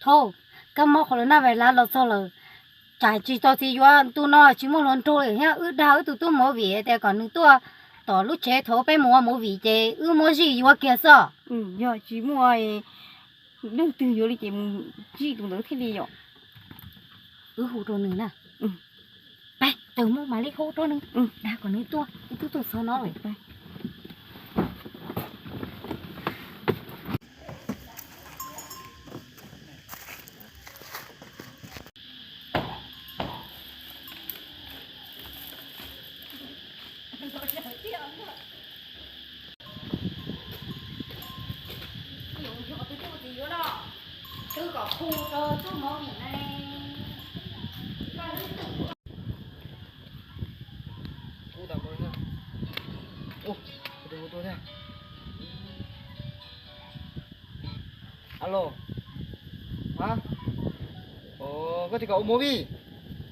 Thaub, kab mob corona virus los txog lawm, tsam tsis tau txiv yuav ntu no tsis muaj hluas nraug li thiab. Wb dag wb tus tub movie tias kom nws tuaj tom lub tsev thaum peb mus ua movie ces wb muab zij yuav kiag xwb. Yog tsis muaj leej twg yuav li ces mus zij tus ntawd thiaj li yom. Wb hu rau nws na. Pab, tawm mus mam li hu rau nws, dag kom nws tuaj, wb twb tuaj txog no lawm. Tus twg kom hu rau tub movie na. Alo, ha, koj tias kom ua movie,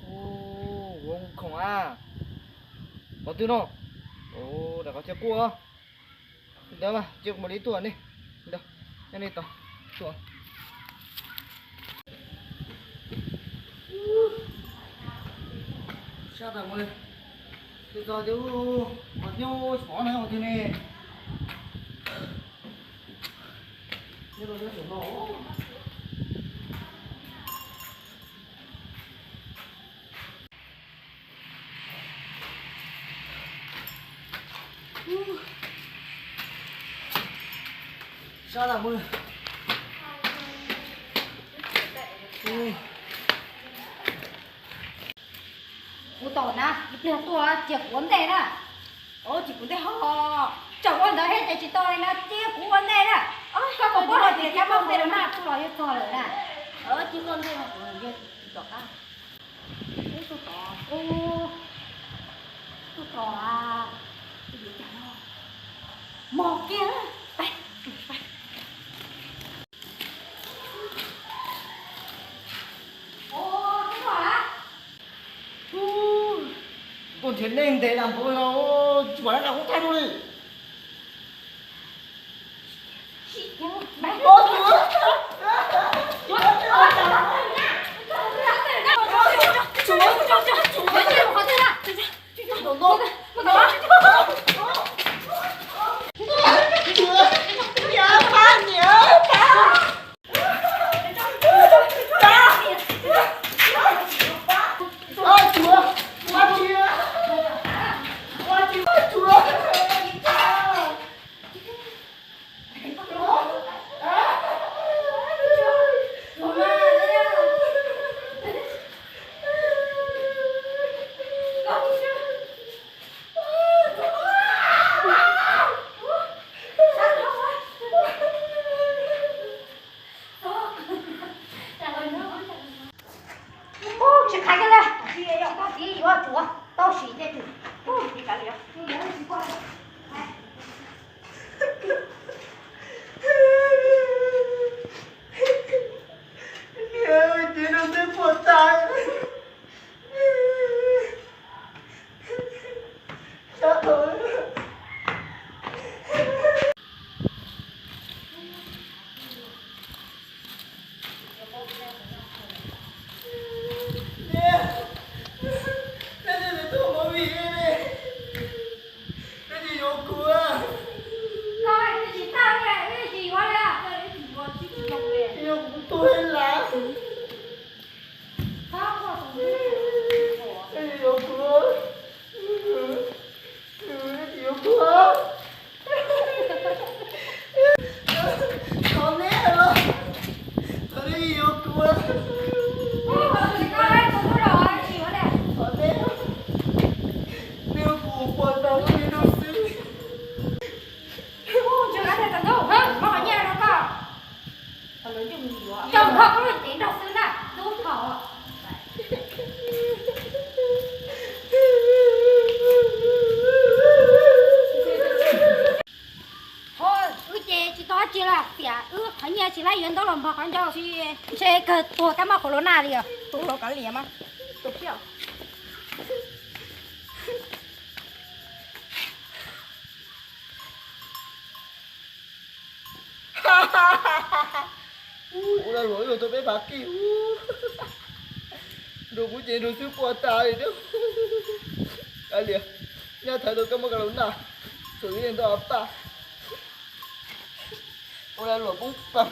ua khoom a, qhov twg no, rau qhov thiaj quaj. Ntawd mas cia kuv mam li tuaj ne. Ntawd, nyob nej tos tuaj. Sab tas mus li. Tus txog tias ub, qhov nyob xov no qhov twg ne. Nyob rau nyob saum no. Sab tas mus. Kuv tos na, ib pliag tuaj cia kuv ua ntej na. Tsis kuv ntej ho, tseem ua ntawd thiab ces tsis tau li na, cia kuv ua ntej na. Koj puas paub hais tias kab mob corona kuj los yuav txog lawm na. Cia koj ntej, kuv yog tsis tom qab. Ub, tuaj tod, ub, tuaj tod, yuav cas no, mos kiag. Tuaj nrhiav dej ntev tas npaum no tsis pom dab tsi kuj thaij rau li. Tsis qhais kiag li, tsis yog koj txiv yuav tsuav tau sim tej tug. Niam, ces rau ntej puas tas. Yuav kuv tuag lawm. Yuav kuv, yuav kuv. Thov neb los, thov neb yuav kuv. Thov neb, neb yuav kuv ua puas tau li no xwb. Wb ces tsis tau dab tsi li, tiam wb qhov nyiaj tsis laib yuav ntaub los npog qhov ncauj xwb, ntshe kawg tuag kab mob corona li os. Tus hluas kav liam mas. Luam yuav tau peb phav kij. Nrug kuv ces nrug xwb puas tas li. Kav liam, nyaj thaiv tau koj muab ka laus naj, txawm li ntau paj. Ua luam poob paj.